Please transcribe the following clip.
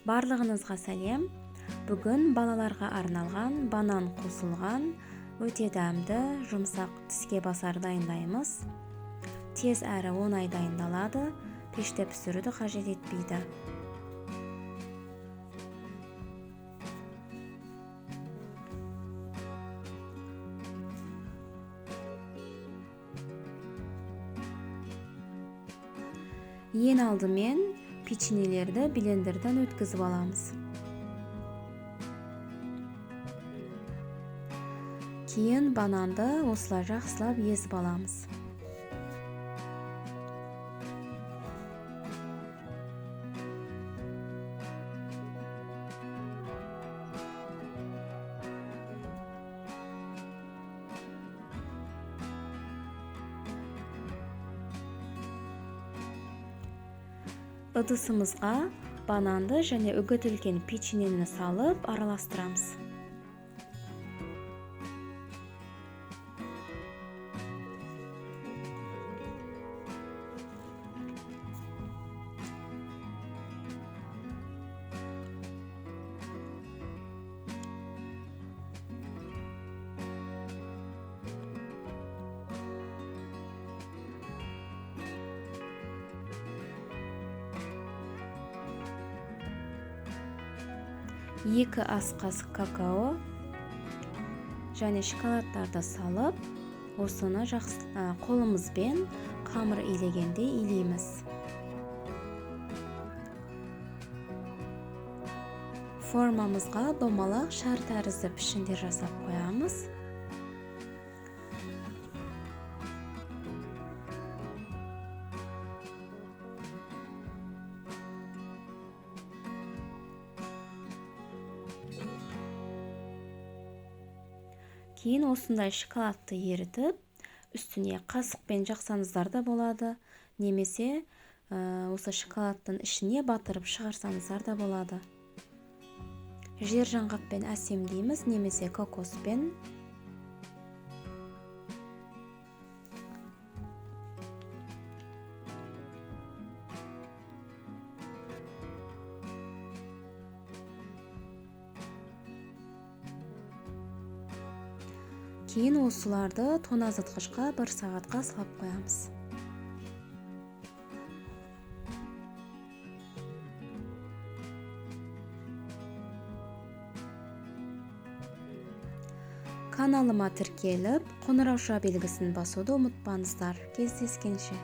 Барлығыңызға сәлем. Бүгін балаларға арналған банан қосылған өте дәмді, жұмсақ тіске басар дайындаймыз. Тез әрі оңай дайындалады, пеште пісіруді қажет етпейді. Ең алдымен печеньелерді блендерден өткізіп аламыз. Кейін бананды осылай жақсылап езіп аламыз. Ыдысымызға бананды және үгітілген печеньені салып араластырамыз. Екі ас қасық какао және шоколадтарды салып, осыны қолымызбен қамыр илегендей илейміз. Формамызға домалақ шар тәрізді пішіндер жасап қоямыз. Кейін осындай шоколадты ерітіп, үстіне қасықпен жақсаңыздар да болады, немесе осы шоколадтың ішіне батырып шығарсаңыздар да болады. Жер жаңғақпен әсемдейміз, немесе кокоспен. Кейін осыларды тоңазытқышқа 1 сағатқа салып қоямыз. Каналыма тіркеліп, қоңырауша белгісін басуды ұмытпаңыздар. Кездескенше.